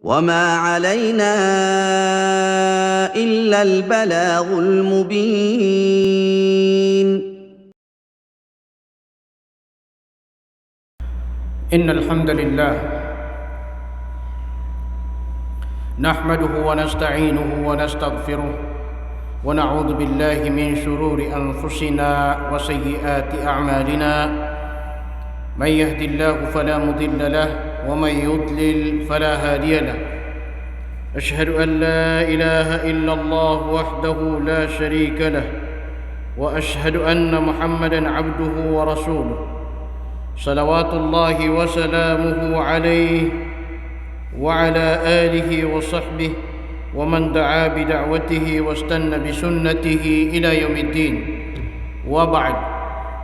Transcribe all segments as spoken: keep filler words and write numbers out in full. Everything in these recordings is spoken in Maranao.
وما علينا إلا البلاغ المبين. إن الحمد لله نحمده ونستعينه ونستغفره ونعوذ بالله من شرور أنفسنا وسيئات أعمالنا. من يهد الله فلا مضل له ومن يضلل فلا هادي له. أشهد أن لا إله إلا الله وحده لا شريك له، وأشهد أن محمدا عبده ورسوله، صلوات الله وسلامه عليه وعلى آله وصحبه ومن دعا بدعوته واستن بسنته إلى يوم الدين. وبعد.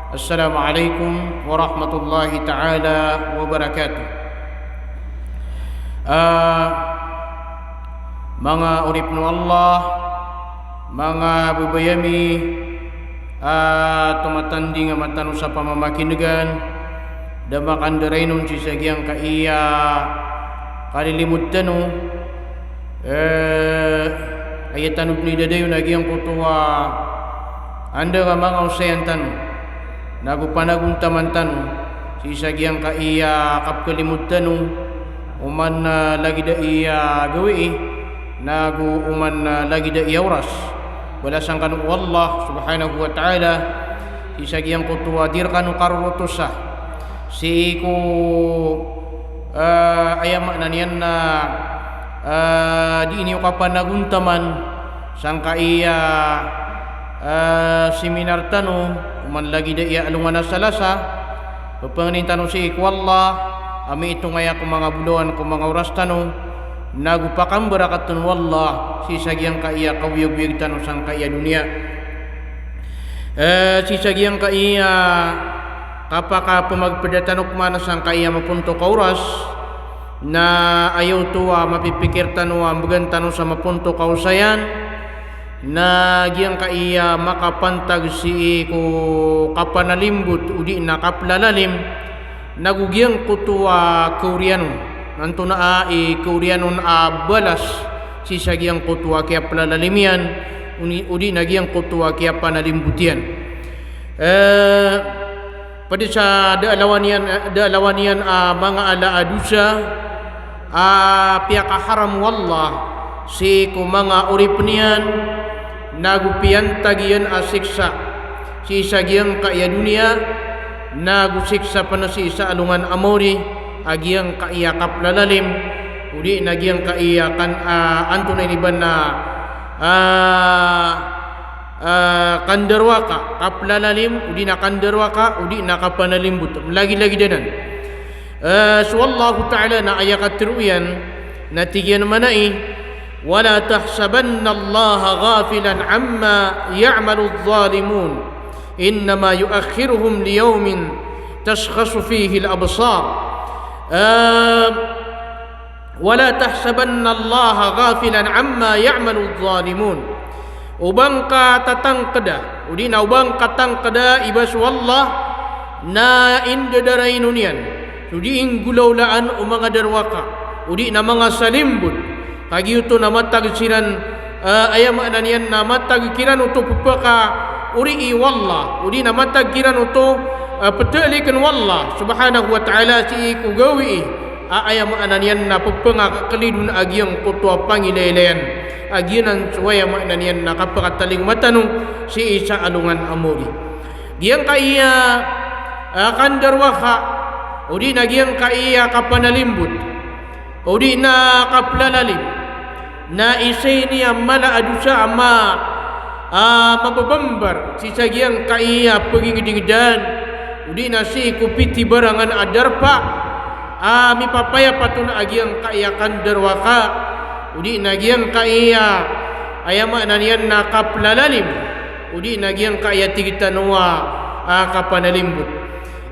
السلام عليكم ورحمة الله تعالى وبركاته. Ah, manga oripn o Allah, manga babay ami, ah, tomatanding a matano sa pamamakin'gan, da makandarainon sii sa giyangkaiya kalilimod tano, eh, aya tano dn idadayon a giyangkoto a anda ka manga osayan tano, nago panagontaman tano, sii sa giyangkaiya kapkalimod tano, oman na lagid a iya gawii, nago oman na lagid a iya oras. Balasan kano o Allah subhanahu wa ta'ala, sii sa giyangkoto a di rkano karorotosa, sii ko, eh, aya maana niyan na, eh, di niyo kapanagontaman, sangkaiya, eh, seminar tano, oman lagid a iya alongan a Salasa, pphangnin tano sii ko Allah, a miitong aya ko manga bolawan ko manga oras tano, nago pakambarakatn o Allah, sii sa giyangkaiya kaoyagoyag tano sangkaiya doniya. Eh, sii sa giyangkaiya kapakapmagpda tano pman sangkaiya mapontok a oras, na aya oto a mapipikir tano a mbgan tano sa mapontok a osayan, na giyangkaiya makapantag sii ko kapanalimbot odi na kaplalalim, nago giyangkoto a kaoriyan on. Antonaa i kaoriyan on a balas sii sa giyangkoto a kiyaplalalim iyan, oni-, odi na giyangkoto a kiyapanalimbot iyan. Eh, pd sa da a lawan iyan, da a lawan iyan a manga ala a dosa a piyakaharam o Allah sii ko manga oripn iyan, nago piyantag iyan a siksa sii sa giyangkaiya doniya, nago siksa pn sii sa alongan a maori, a giyangkaiya kaplalalim, odi na giyangkaiya kan-, ah, antonaa ini ba na, ah, ah, kandarowaka, kaplalalim, odi na kandarowaka, odi na kapanalimbot. Malagilagid anan. Eh, so Allahu Ta'ala na aya katharo iyan, na tig iyan mambo a, "Wala tahsabannallaha ghafilan amma ya'maludh dhalimun. Innama yu'akhkhiruhum liyawmin tashkhasu fihil absar." Eh, "Wala tahsabannallaha ghafilan amma ya'maludh dhalimun." O ba ngka tatangkda, odi na o ba ngka tangkda i ba so Allah na indadarainon iyan so dii nggolawlaan o manga darowaka, odi na manga salimbot. Kagiya oto na matag siran, eh, aya maana niyan na matag kiran oto pphakaorii o Allah, odi na matag kiran oto, eh, pthalikn o Allah subhanahu wa ta'ala sii ko gawii a aya maana niyan na pphangakalidoon a giyangkoto a pangilaylayan. A giyanan so aya maana niyan na kapakatalingoma tano sii sa alongan a maori. Giyangkaiya, ah, kandarowaka, odi na giyangkaiya kapanalimbot, odi na kaplalalim, na isa ini a mala a dosa a ma-, ah, mababambar sii sa giyangkaiya pagingdingdan, odi na sii ko pitibarangan a darpa a mipapayapatona a giyangkaiya kandarowaka, odi na giyangkaiya aya maana niyan na kaplalalim, odi na giyangkaiya tig tano a, ah, kapanalimbot.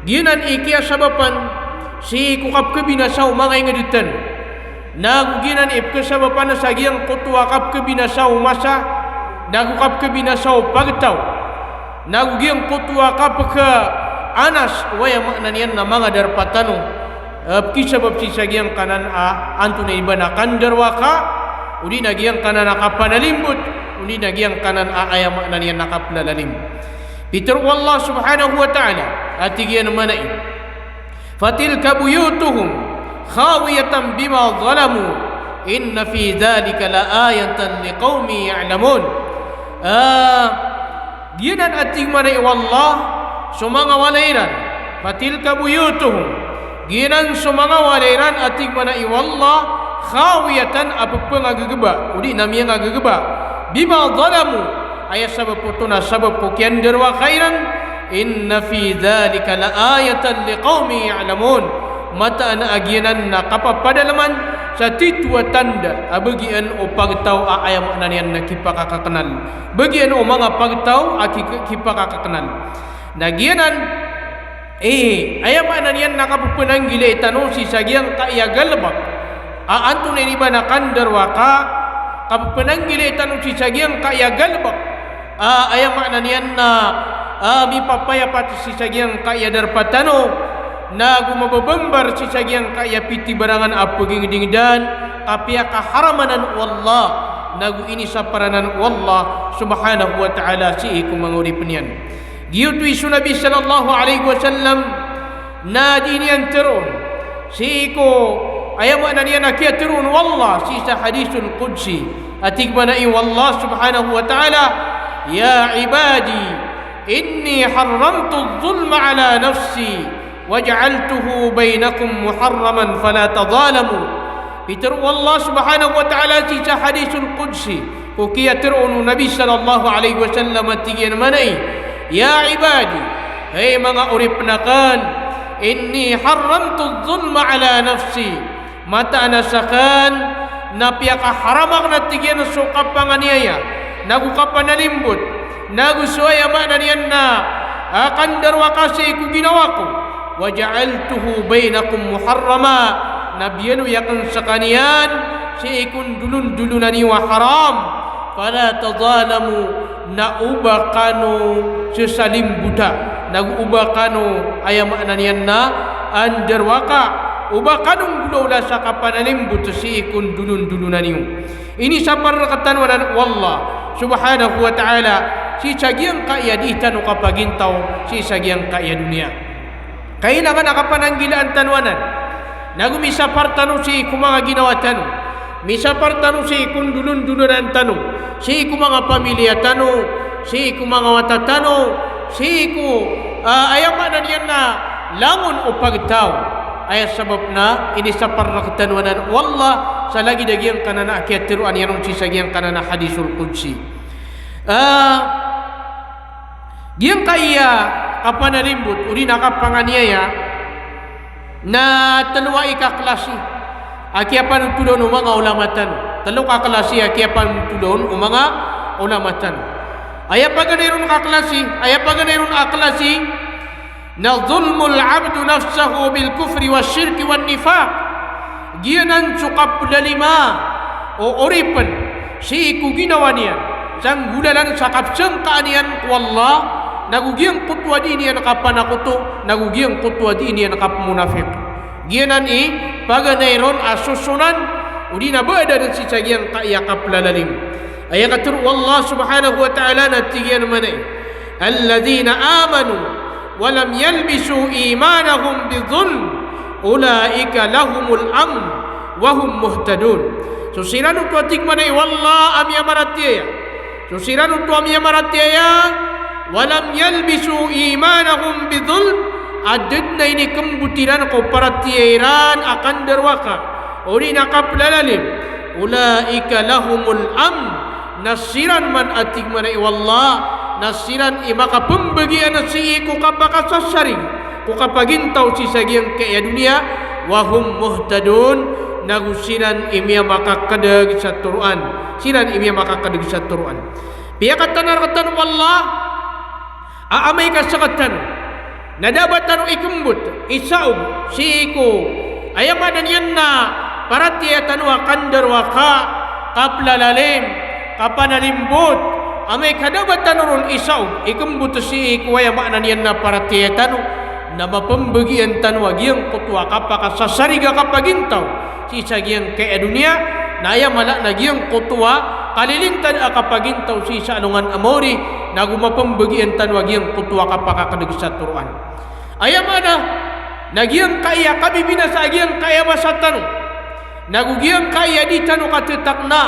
Giyanan i kiyasabapan sii ko kapkhabinasa o manga ingd tano. Nago giyanan i pkhasabapan sa giyangkoto a kapkhabinasa o masa, nago kapkhabinasa o pagtaw, nago giyangkoto a kapkhaanas o aya maana niyan na manga darpa tano. eh, pkisabap sii sa giyangkanan a antonaa i ba na kandarowaka, odi na giyangkanan a kapanalimbot, odi na giyangkanan a aya maana niyan na kaplalalim. Pitharo o Allah subhanahu wa ta'ala a tig iyan a maana i, "Fatilka buyutuhum khawiyatan bima zalamu, inna fi dhalika la ayatan liqawmin ya'lamun." Ah, Giyanan a tig maana i o Allah so manga walay iran, fatilka buyutuhum. Giyanan so manga walay iran a tig maana i o Allah, khawiyatan a pphangagagba, odi na miyangagagba. Bima zalamu, aya sabap oto na sabap ko kiyandarowaka iran, inna fi dhalika la ayatan liqawmin ya'lamun. Mataan a giyanan na kapapadalman sa titho a tanda a bagian o pagtaw a aya maana niyan na kipakakaknal. Bagian o manga pagtaw a ki-, kipakakaknal. Na giyanan, eh, aya maana niyan na kapphangilay tano sii sa giyangkaya galbk a antonaa i ba na kandarowaka, kapphangilay tano sii sa giyangkaya galbk a aya maana niyan na, ah, mipapayapat sii sa giyangkaya darpa tano, nago mababambar sii sa giyangkaya pitibarangan a pagingdingdan, ka piyakaharamanan o Allah, nago inisapar anan o Allah subhanahu wa ta'ala sii ko manga oripn iyan. Giyoto i so Nabi sallallahu alaihi wasallam na dii niyan tharoon sii ko aya maana niyan na kiyatharoon o Allah sii sa hadithul qudsi. A tig maana i o Allah subhanahu wa ta'ala, "Ya ibadi, inni harramtu adh-dhulma ala nafsi." "Wa ja'altuhu bainakum muharraman fala tadhalamu." Pitharo o Allah subhanahu wa ta'ala sii sa hadithul qudsi, ko kiyatharo o Nabi sallallahu alaihi wasallam a tig iyan a maana i, "Ya ibadi, hay manga oripn akn, inni harramtu adh-dhulma ala nafsi." Mataan a sakn na piyakaharam akn a tig iyan so kapanganiyaya, nago kapanalimbot, nago so aya maana niyan na, ah, kandarowaka sii ko ginawa ko. "Wa ja'altuhu bainakum muharrama." Na biyaloy akn skaniyan sii ko ndolondolonan iyo a haram. "Fala tadhalamu." Na oba kano sesalimbota, nago oba kano aya maana niyan na andarowaka, oba kano nggolawla sa kapanalimbot sii ko ndolondolonan iyo. Inisapar rktano anan o Allah subhanahu wa ta'ala sii sa giyangkaya dii tano kapagintaw sii sa giyangkaya doniya. Kailangan a kapananggilaan tano anan, nago misapar tano sii ko manga ginawa tano, misapar tano sii ko ndolondolonan tano, sii ko manga pamiliya tano, sii ko manga wata tano, sii ko, ah, aya maana niyan na langon o pagtaw. Aya sabap na inisapar rktano anan o Allah sa lagid a giyangkanan a kiyatharoa niyan on sii sa giyangkanan a hadithul qudsi. Ah, Giyangkaya kapanalimbot odi na kapanganiyaya na tlo i kaklasi a kiyapanothol on o manga ulama tano. Tlo kaklasi a kiyapanothol on o manga ulama tano. Aya paganay ron kaklasi, aya paganay ron a klasi na dhulmul abdi nafsahu bil kufri wash shirki wan nifaq. Giyanan so kaplalima o oripn sii ko ginawa niyan sa nggolalan sa kapsangkaan iyan ko Allah, nago giyangkoto a dii niyan kapanakoto, nago giyangkoto a dii niyan kapmonafik. Giyanan i paganay ron a sosonan odi na ba adn sii sa giyangkaya kaplalalim. Aya katharo o Allah subhanahu wa ta'ala na tig iyan a maana i, "Alladhina amanu wa lam yalbisu imanahum bidhulm, ulaika lahumul amn wa hum muhtadun." So siran oto a tig maana i o Allah a miyamaratiyaya. So siran oto a miyamaratiyaya, wa lam yalbisu imanahum bidhulm, a da dn a inikmbot iran ko paratiyaya iran a kandarowaka odi na kaplalalim. Ulaika lahumul amn, na siran man a tig maana i o Allah, na siran i makapmbagian sii ko kapakasasaring, ko kapagintaw sii sa giyangkaya doniya, wa hum muhtadun, nago siran i miyamakakadg sa toroan, siran i miyamakakadg sa toroan. Piyakatana rktano o Allah a amay ka sktano na da a ba tano ikmbot, isaog sii ko aya maana niyan na paratiyaya tano a kandarowaka, kaplalalim, kapanalimbot, amay ka da a ba tano ron isaog, ikmbot sii ko aya maana niyan na paratiyaya tano, Na mapmbagian tano a giyangkoto a kapakasasariga kapagintaw sii sa giyangkai a doniya, na aya mala na giyangkoto a kalilintad a kapagintaw sii sa alongan a maori, nago mapmbagian tano a giyangkoto a kapakakdg sa toroan. Aya maana na giyangkai a kabibinasa a giyangkai a masa tano, nago giyangkai a di tano katetakna,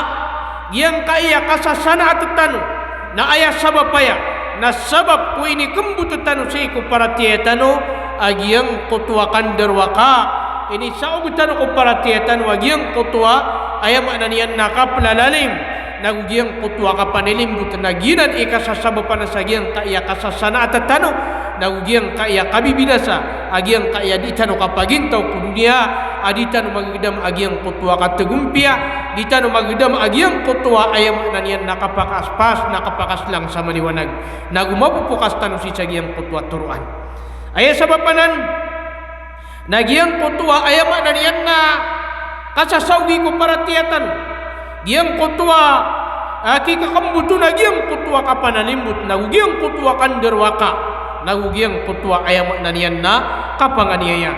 giyangkai a kasasanaat tano, na aya sabap aya na sabap ko inikmbot tano sii ko paratiyaya tano a giyangkoto a kandarowaka. Inisaog tano ko paratiyaya tano a giyangkoto a, aya maana niyan na kaplalalim, nago giyangkoto a kapanilimbot, na giyanan i kasasabapan sa giyangkai a kasasanaat tano, nago giyangkai a kabibinasa a giyangkai a di tano kapagintaw ko doniya, a di tano magdam a giyangkoto a katagompiya, di tano magdam a giyangkoto a, aya maana niyan na kapakaaspas, na kapakaslang sa maliwanag, nago mapopokas tano sii sa giyangkoto a toroan. Aya sabap anan na giyangkoto a, aya maana niyan na kasasaogi ko paratiyaya tano, giyangkoto a, a, kikakmbot on a giyangkoto a kapanalimbot, nago giyangkoto a kandarowaka, nago giyangkoto a, aya maana niyan na kapanganiyaya.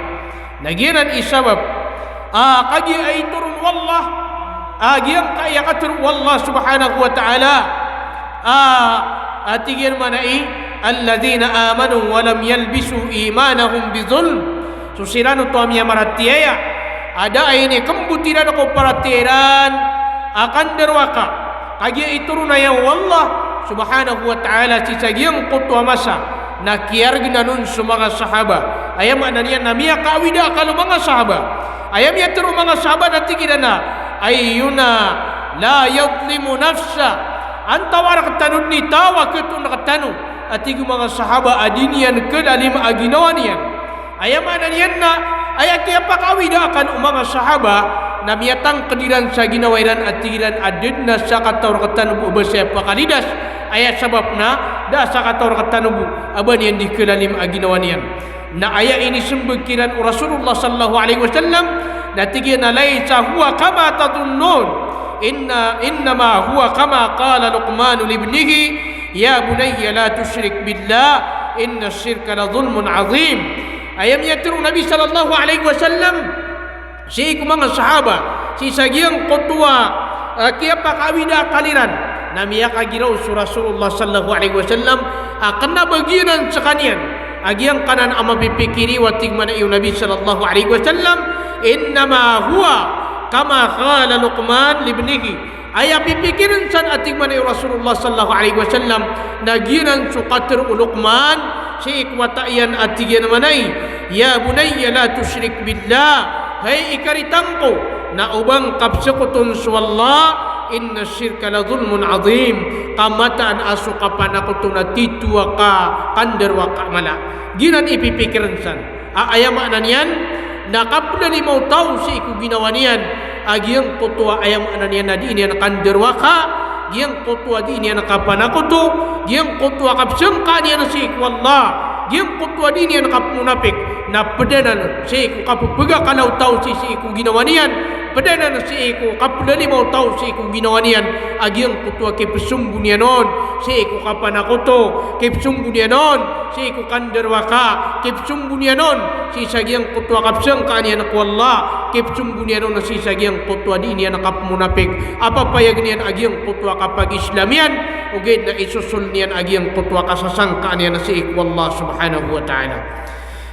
Na giyanan i sabap a kagiya itoron o Allah a giyangkai a katharo o Allah subhanahu wa ta'ala a, a tig iyan manay, "Alladhina amanu wa lam yalbisu imanahum bidhulm." So siran oto a miyamaratiyaya a da a inikmbot iran ko paratiyaya iran a kandarowaka, kagiya itoron aya o Allah subhanahu wa ta'ala sii sa giyangkoto a masa na kiyargnan on so manga sahaba. Aya maana niyan na miyakaawid a akal o manga sahaba. Aya miyatharo o manga sahaba na tig iran a, "Ayyuna la yadhlimu nafsah." Antawaa rktano dn i taw a khatoon rktano, a tig o manga sahaba, a di niyan khalalima a ginawa niyan. Aya maana niyan na aya kiyapakaawid a akal o manga sahaba na miyatangkd iran sa ginawa iran a tig iran a da dn a sakataw rktano bo a ba saya pakalidas. Aya sabap na da a sakataw rktano bo a ba niyan di khalalima a ginawa niyan. Na aya inismbag kiran o Rasulullah sallallahu alaihi wasallam na tig iyan a, "Laysa huwa kama tadhunnun, inna, innama huwa kama qala Luqmanu libnihi, ya bunayya la tushrik billah, inna shirka la dhulmun adhim." Aya miyatharo o Nabi sallallahu alaihi wasallam sii ko manga sahaba, sii sa giyangkoto a, a, kiyapakaawid a akal iran, na miyakagiraw so Rasulullah sallallahu alaihi wasallam a kna ba giyanan skaniyan a giyangkanan a mapipikir iyo, a tig manay o Nabi sallallahu alaihi wasallam, "Innama huwa kama qala Luqman libnihi." Aya pipikirn san, a tig manay o Rasulullah sallallahu alaihi wasallam, na giyanan so katharo o Luqman sii ko wata iyan, a tig iyan manay, "Ya bunayya la tushrik billah." Hay ikaritang ko, na oba ngka pzkotn so Allah, "inna shirka la dhulmun adhim." Ka mataan a so kapanakoto na tito a ka, kandarowaka mala. Giyanan i pipikirn san. A, aya maana niyan na kaplalima o taw sii ko ginawa niyan a giyangkoto a, aya maana niyan na di niyan kandarowaka, giyangkoto a di niyan kapanakoto, giyangkoto a kapsangka niyan sii ko Allah, giyangkoto a di niyan kapmonapik, na pd anan sii ko kapphagakala o taw sii, sii ko ginawa niyan, pd anan sii ko kaplalima o taw sii ko ginawa niyan a giyangkoto a kipsombo niyan on sii ko kapanakoto, kipsombo niyan on sii ko kandarowaka, kipsombo niyan on sii sa giyangkoto a kapsangka niyan ko Allah, kipsombo niyan on sii sa giyangkoto a di niyan kapmonapik a papayag niyan a giyangkoto a kapag-Islam iyan, ogaid na isosol niyan a giyangkoto a kasasangka niyan sii ko Allah subhanahu wa ta'ala.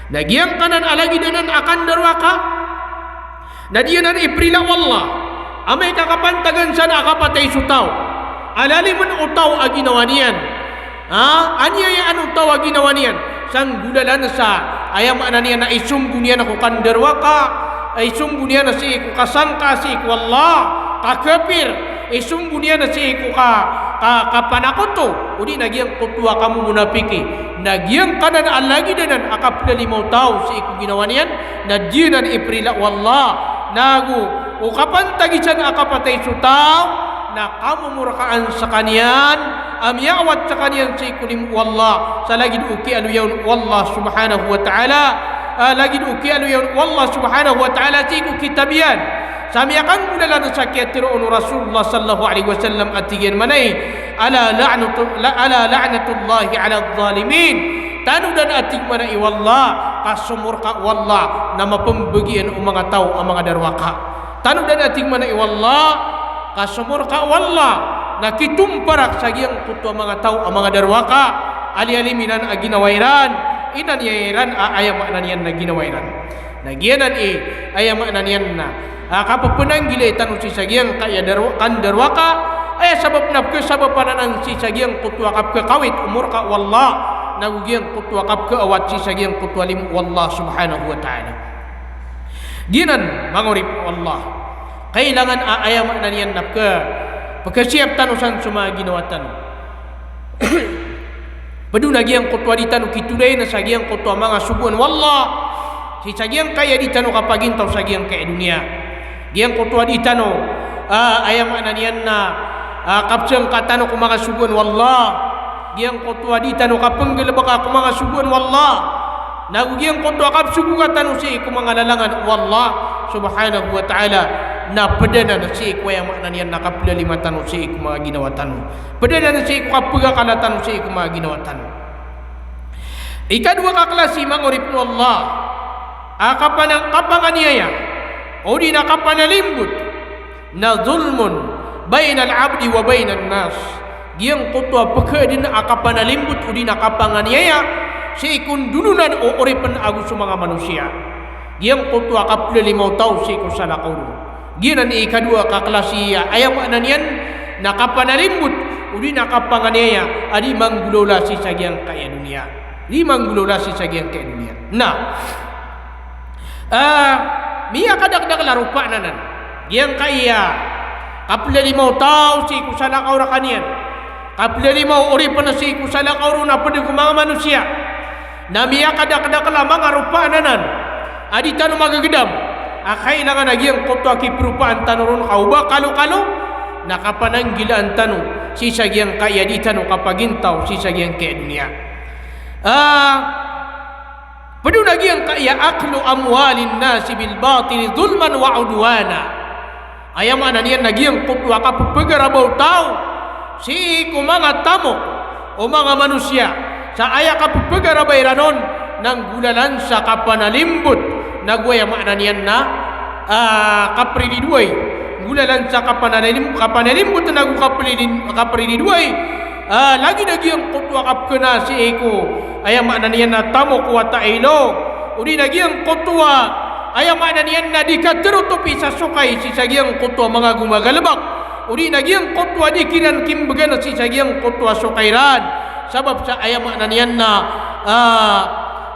Na giyangkanan a lagid anan a kandarowaka, na di anan iprila o Allah. Amay ka kapantagan san a kapatay so taw a lalimn o taw a ginawa niyan, ha, aniyayaan o taw a ginawa niyan, sa nggolalan sa, aya maana niyan na isombo niyan ko kandarowaka, isombo niyan sii ko kasangka sii ko Allah, kakapir, isombo niyan sii ko ka, ka, kapanakoto, odi na giyangkoto a kamomonapiki. Na giyangkanan a lagid anan a kaplalima o taw sii ko ginawa niyan, na di anan iprila o Allah. Nago o kapantagi san a kapatay so taw na kamomorkaan skaniyan a miyaawat skaniyan sii ko limo o Allah, sa lagid o kiyaaloya on o Allah subhanahu wa ta'ala, a, lagid o kiyaaloya on o Allah subhanahu wa ta'ala sii ko kitab iyan. Sa miyakanggolalan sa kiyatharo on o Rasulullah sallallahu alaihi wasallam a tig iyan manay, "Ala la'natu-, la-, ala la'natullahi ala adh-dhalimin." Tanodan, a tig manay o Allah, Ka somorka o Allah na mapmbagian o manga taw a manga darowaka. Tanodan a tig mambo o Allah, ka somorka o Allah na kitomparak sa giyangkoto a manga taw a manga darowaka a liyalimiran a ginawa iran, inaniya iran a aya maana niyan na ginawa iran. Na giyanan i aya maana niyan na a kapphangilai tano sii sa giyangkaya darowaka, aya sabap na pkhasabapan anan sii sa giyangkoto a kapkhakawit o morka o Allah, nago giyangkoto a kapkhaawat sii sa giyangkoto a limo o Allah subhanahu wa ta'ala. Giyanan manga oripn o Allah. Kailangan a aya maana niyan na pkha, pkhasiyap tano san so manga ginawa tano. Pd on a giyangkoto a di tano kitolayn sa giyangkoto a manga sogoan o Allah sii sa giyangkaya di tano kapagintaw sa giyangkaya doniya. Giyangkoto a di tano, ah, aya maana niyan na, ah, kapsangka tano ko manga sogoan o Allah. Giyangkoto a di tano kapnggalbka ko manga sogoan o Allah. Nago giyangkoto a kapsogoka tano sii ko manga lalangan o Allah subhanahu wa ta'ala, na pd anan sii ko aya maana niyan na kaplalima tano sii ko manga ginawa tano. Pd anan sii ko kapagakala tano sii ko manga ginawa tano. Ikadowa ka klasi manga oripn o Allah a kapana-, kapanganiyaya odi na kapanalimbot na zulmun bainal abdi wa bainan nas. Giyangkoto a pkhaadn a kapanalimbot odi na kapanganiyaya sii ko ndolonan o oripn ago so manga manosiya. Giyangkoto a kaplalima o taw sii ko salakaw ron. Giyanan i ikadowa ka klasi a aya maana niyan na kapanalimbot odi na kapanganiyaya a di manggolawla sii sa giyangkaya doniya. Di manggolawla sii sa giyangkaya doniya. Na, ah, miyakadakdakl a ropaan anan giyangkaya kaplalima o taw sii ko salakaw rkaniyan, kaplalima o oripn sii ko salakaw ron a pd ko manga manosiya. Na miyakadakdakl a manga ropaan anan a di tano magagdam a kailangan a giyangkoto a kipropaan tano ron ka o ba kalokalo na kapananggilaan tano sii sa giyangkaya di tano kapagintaw sii sa giyangkaya doniya. Ah, pd on a giyangkaya aklu amwalin nasi bil batili zulman wa udwana. Aya maana niyan na giyangkoto a kapphagarabaw o taw sii ko manga tamok o manga manosiya sa aya kapphagarabaw iran on na nggolalan sa kapanalimbot, nago aya maana niyan na, ah, kapriridoay. Nggolalan sa kapanalim-, kapanalimbot nago kapriri-, kapriridoay. Ah, lagid a giyangkoto a kapkhana sii ko aya maana niyan na tamok o wata a ilo, odi na giyangkoto a aya maana niyan na di katerotopi sa sokay sii sa giyangkoto a manga gomagalbk, odi na giyangkoto a di kiran kimbgan sii sa giyangkoto a sokay ran. Sabap sa aya maana niyan na, ah,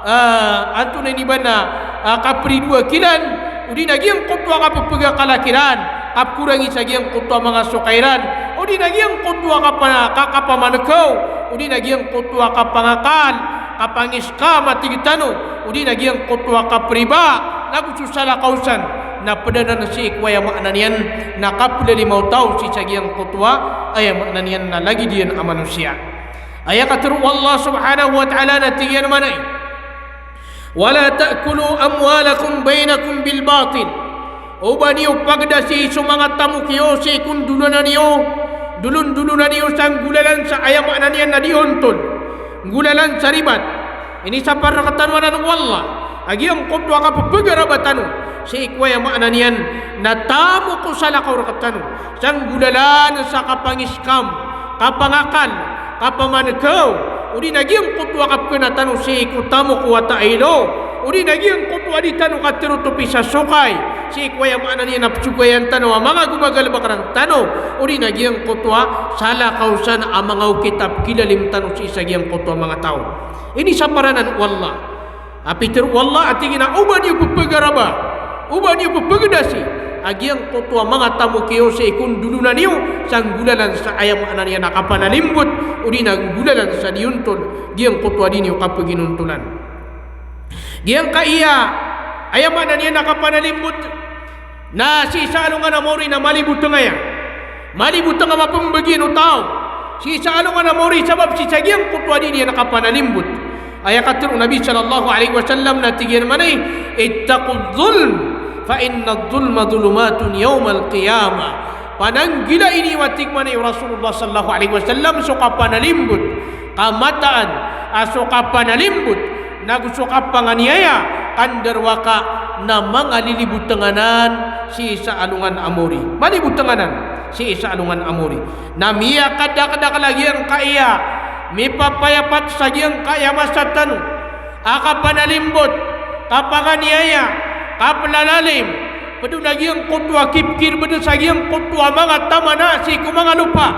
ah, antonaa ini ba na, ah, kapridoa kiran, odi na giyangkoto a kapphagakala kiran, kapkorangi sa giyangkoto a manga sokay ran, odi na giyangkoto a kapa-, ka-, kapamankaw, odi na giyangkoto a kapangakal, kapangiskam a tig tano, odi na giyangkoto a kapriba, nago so salakaw san, na pd anan sii ko aya maana niyan na kaplalima o taw sii sa giyangkoto a aya maana niyan na lagid iyan a manosiya. Aya katharo o Allah subhanahu wa ta'ala na tig iyan mambo i, "Wala ta'kulu amwalakum bainakum bil batil." O ba niyo pagdasi so manga tamok iyo sii ko ndolonan iyo, ndolon-ndolonan iyo sa nggolalan sa aya maana niyan na di ontol, nggolalan sa ribat. Inisapar rktano anan o Allah a giyangkoto a kapphagarabaw tano sii ko aya maana niyan na tamok o salakaw rktano sa nggolalan sa kapangiskam, kapangakal, kapamankaw, odi na giyangkoto a kapkhana tano sii ko tamok o wata a ilo, odi na giyangkoto a di tano katerotopi sa sokay sii ko aya maana niyan na psokayan tano a manga gomagalbk rktano, odi na giyangkoto a salakaw san a manga okit a pkhilalim tano sii sa giyangkoto a manga taw. Inisapar anan o Allah. A pitharo o Allah a tig iyan a o ba niyo pphagarabaw, o ba niyo pphagdasi a giyangkoto a manga tamok iyo sii ko ndolonan iyo sa nggolalan sa aya maana niyan na kapanalimbot, odi na nggolalan sa di ontol giyangkoto a di niyo kapginontolan. Giyangkaya aya maana niyan na kapanalimbot na sii sa alongan a maori na malibotng aya. Malibotng a mapmbagian o taw sii sa alongan a maori sabap sii sa giyangkoto a di niyan kapanalimbot. Aya katharo o Nabi sallallahu alaihi wasallam na tig iyan mambo i, "Ittaqudh dhulm, fa innadh dhulma dhulumatun yawmal qiyamah." Pananggilai niyo, a tig mambo o Rasulullah sallallahu alaihi wasallam, so kapanalimbot, ka mataan a so kapanalimbot Nago so kapanganiyaya, kandarowaka na mangalilibotng anan sii sa alongan a mori. Malibotng anan sii sa alongan a mori. Na miyakadakdakl a giyangkaya mipapayapat sa giyangkaya masa tano a kapanalimbot, kapanganiyaya, kaplalalim, pd on a giyangkoto a kipkirbn sa giyangkoto a manga tamana sii ko manga lopa.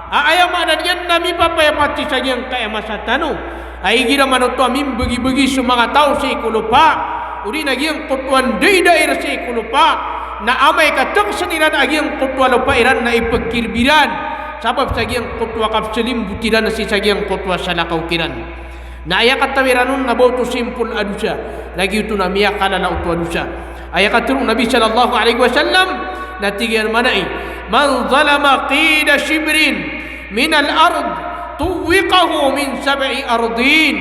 A aya maana niyan na mipapayapat sii sa giyangkaya masa tano a igira man oto a mimbgibgi so manga taw sii ko lopa, odi na giyangkoto a ndaidair sii ko lopa, na amay ka tksn iran a giyangkoto a lopa iran na ipkirb iran, sabap sa giyangkoto a kapsalimbot iran sii sa giyangkoto a salakaw kiran. Na aya katawi ran on na ba oto simpol a dosa, na giyoto na miyakalala oto a dosa. Aya katharo o Nabi sallallahu alaihi wasallam, na tig iyan a manay, "Man zalama qida shibrin minal ard, tuwwiqahu min sab'i ardin."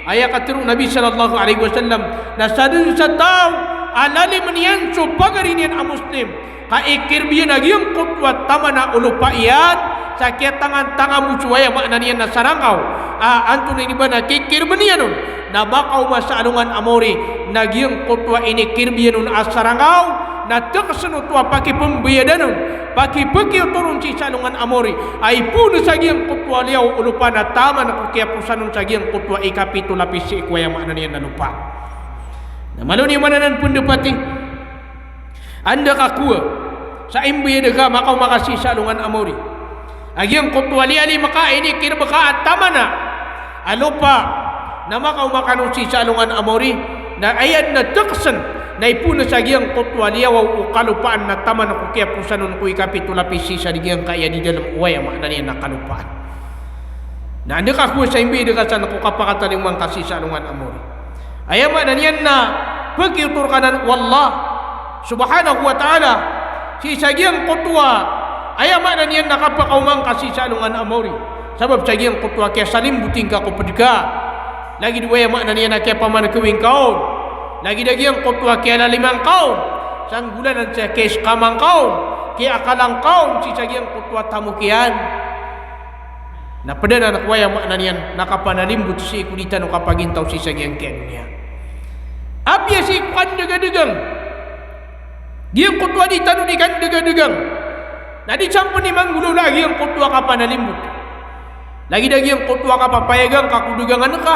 Aya katharo o Nabi sallallahu alaihi wasallam, na sadn sa taw a lalim niyan so pagari niyan a Muslim, ka ikirb iyan a giyangkoto a tamana o lopa iyan, sa kiyatangan-tangan bo so aya maana niyan na sarangkaw a antonaa i ba na kikirb iyan on, na makaoma sa alongan a mori, na giyangkoto a inikirb iyan on a sarangkaw na tksn oto a pakipmbayadan on, pakipkiyotor on sii sa alongan a mori, a ipoon sa giyangkoto a liyawaw o lopa na taman ko kiyaposan on sa giyangkoto a ikapito lapis sii ko aya maana niyan na lopa. Na malo niyo man anan pndapati. Anda ka kowa sa imbayad ka makaoma ka sii sa alongan a mori a giyangkoto a liyalim ka a inikirb ka a tamana a lopa, na makaoma kano sii sa alongan a mori, na aya dn a tksn na ipoon sa giyangkoto a liyawaw o kalopaan na taman ko kiyaposan on ko ikapito lapis sii sa di giyangkaya di dalm o aya maana niyan na kalopaan. Na anda ka kowa sa imbayad ka san ko kapakatalingoma ngka sii sa alongan a mori. Aya maana niyan na pkiyotor ka anan o Allah subhanahu wa ta'ala sii sa giyangkoto a aya maana niyan na kapakaoma ngka sii sa alongan a mori. Sabap sa giyangkoto a kiyasalimboti ngka ko pd ka. Lagid o aya maana niyan na kiyapamankawi ngka on. Lagid a giyangkoto a kiyalalima ngka on. Sanggolalan sa kiyaiskama ngka on, kiyaakala ngka on sii sa giyangkoto a tamok iyan. Na pd anan ko aya maana niyan na kapanalimbot sii ko di tano kapagintaw sii sa giyangkaya doniya. Apiya sii ko kandagadagang, giyangkoto a di tano di kandagadagang, na di san pn i manggolawla a giyangkoto a kapanalimbot. Lagid a giyangkoto a kapapayaga ngka ko dagangan ka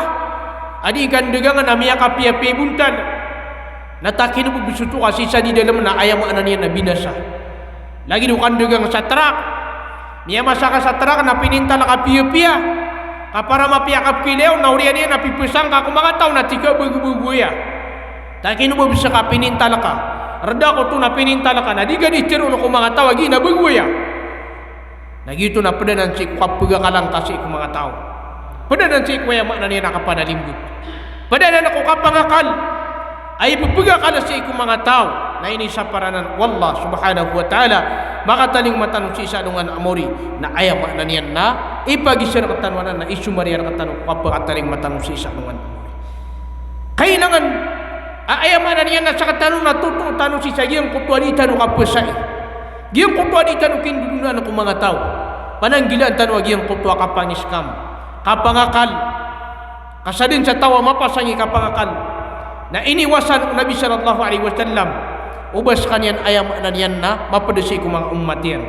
a di kandagangan a miyakapiyapiya i bontal, na takino bo bs oto ka sii sa di dalm na aya maana niyan na binasa. Lagid o kandagang sa trak. Miyamasa ka sa trak na pinintal ka piyapiya. Ka para mapiya ka pkilay on na oriyan iyan na pipasang ka ko manga taw na tig ka bago-bago aya. Takino bo bs ka pinintal ka. Rda ko oto na pinintal ka na di ka di tharoon ko manga taw a giya na bago aya. Na giyoto na pd anan sii ko kapagakala ngka sii ko manga taw. Pd anan sii ko aya maana niyan na kapanalimbot. Pd anan ko kapangakal a ipphagakal sii ko manga taw. Na inisapar anan o Allah subhanahu wa ta'ala, makatalingoma tano sii sa alongan a mori. Na aya maana niyan na ipagiza rktano anan na isomariya rktano ko kapakatalingoma tano sii sa alongan a mori. Kailangan a aya maana niyan na sktano na totoo tano sii sa giyangkoto a di tano kapasai. Giyangkoto a di tano kindodonaan ko manga taw. Pananggilaan tano a giyangkoto a kapangiskam, kapangakal. Ka sadn sa taw a mapasang i kapangakal na iniwasan o Nabi sallallahu alaihi wasallam o ba skaniyan aya maana niyan na mapd sii ko manga ummat iyan.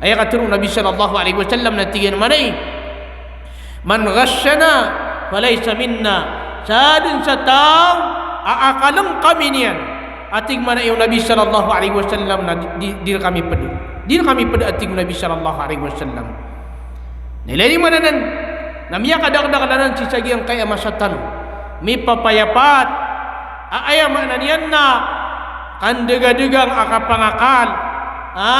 Aya katharo o Nabi sallallahu alaihi wasallam na tig iyan a manay, "Man ghashana falaysa minna." Sadn sa taw a akaln kami niyan, a tig manay o Nabi sallallahu alaihi wasallam, na di, di, di rkami pd. Di rkami pd, a tig o Nabi sallallahu alaihi wasallam. Na ilay niyo man anan na miyakadakdakl anan sii sa giyangkaya masa tano. Mipapayapat a aya maana niyan na kandagadagang a kapangakal. Ha?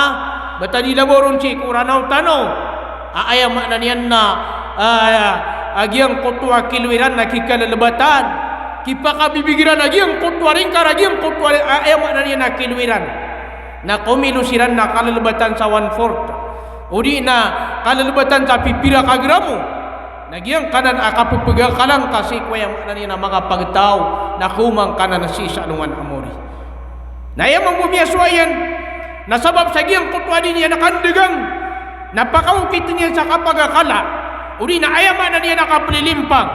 Bata di labaw ron sii ko Ranaw tano a aya maana niyan na, ah, a giyangkoto a kilo iran na kikalelebatan. Kipakabibig iran a giyangkoto a ringkar a giyangkoto a, a aya maana niyan na kilo iran. Na komilo siran na kalelebatan sa one fourth. O di na kalelebatan sa pipira ka gramo. Na giyangkanan a kappegakalan ka sii ko aya maana niyan na manga pagtaw, na koman kanan sii sa alongan a mori. Na aya mambo miyasowa iyan na sabap sa giyangkoto a di niyan kandagang na pakaokit iyan sa kapagakala, o di na aya maana niyan na kaplilimpang,